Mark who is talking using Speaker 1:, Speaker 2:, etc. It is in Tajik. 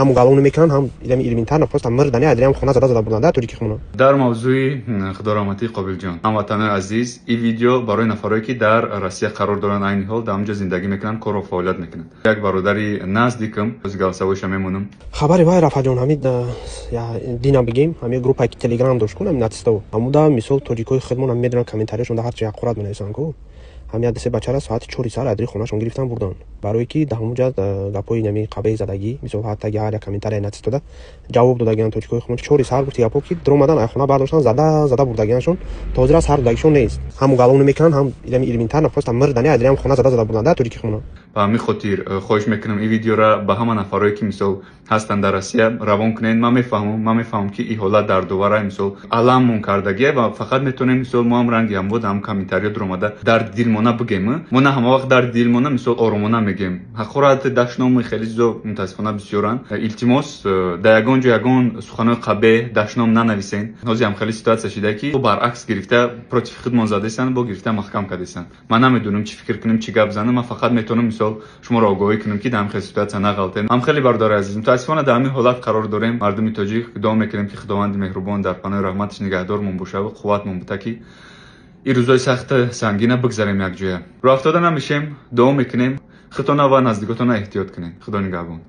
Speaker 1: Ҳам уголовно мекунанд, ҳам илами элементарно просто мирдани адрям хона зада зада бурданд тоҷики хона.
Speaker 2: Дар мавзӯи худораҳматии Қобилҷон, ҳамватанои азиз, ин видео барои нафарое, ки дар Россия қарор доранд, айни ҳол дар ҳамҷо зиндагӣ мекунанд, корро фаъолият мекунанд. Як бародари наздикам, голосовойша мемонам.
Speaker 1: Хабари вай, Рафаҷон, ҳамин дина бигем, ҳамин группае ки Телеграм дошт ку, ҳамин нацистао, ҳамуда мисол тоҷикои худмон ҳам медонанд, комментарияшон да ҳарчи ҳақорат менависанд ку. Ҳамин як дисе бачара соати 4 сар адри хонашон гирифтан бурданд, барое ки дар ҳамунҷа гапҳои нами қабеҳ задагӣ. Мисол, ҳатта ҳар як комментария нацистода ҷавоб додагиан тоҷикои худмон. 4 сар гуфти гапҳо ки дуромадан, ай хона бардоштан, зада зада бурдагианшон. То ҳозира сар додагишон нест. Ҳам уголовно мекунанд, ҳам илами элементарно просто мирдани адрям хона зада зада бурданд тоҷики хона.
Speaker 2: Ба ҳамин хотир хоҳиш мекунам, ин видеора ба ҳама нафарое, ки мисол ҳастанд дар Россия, равон кунед. Ман мефаҳмам, ки ин ҳолат дардовара, мисол аламмон кардагия ва фақат метавонем, мисол, мо ҳам ранги ҳамбод ҳам комментариё дуромада дарди дилмона бигем. Мо на ҳама вақт дарди дилмона, мисол, оромона мегем. Ҳақорат, дашному хеле чизо мутаассифона бисёранд. Илтимос, дар ягон ҷо ягон суханои қабеҳ, дашном нанависен. Ҳозир ҳам хеле ситуация шида, ки баръакс гирифта против худмон задесанд, бо гирифта маҳкам кардесанд. Ман намедонам, чӣ фикр кунем, чӣ гап занам. Ман фақат метавонам, мисол, шуморо огоҳӣ кунам, ки дар ҳамин хел ситуация нағалтем. Ҳам хеле, бародари азиз, мутаассифона дар ҳамин ҳолат қарор дорем. Мардуми тоҷик, дуо мекунем, ки Худованди меҳрубон дар паноҳи раҳматаш нигаҳдормон бошаву қувватмон бута, ки ин рӯзои сахта сангина бигзарем якҷоя. Рӯ афтода намешем, дуо мекунем. Худтона ва наздикотона эҳтиёт кунем. Худо нигаҳбон.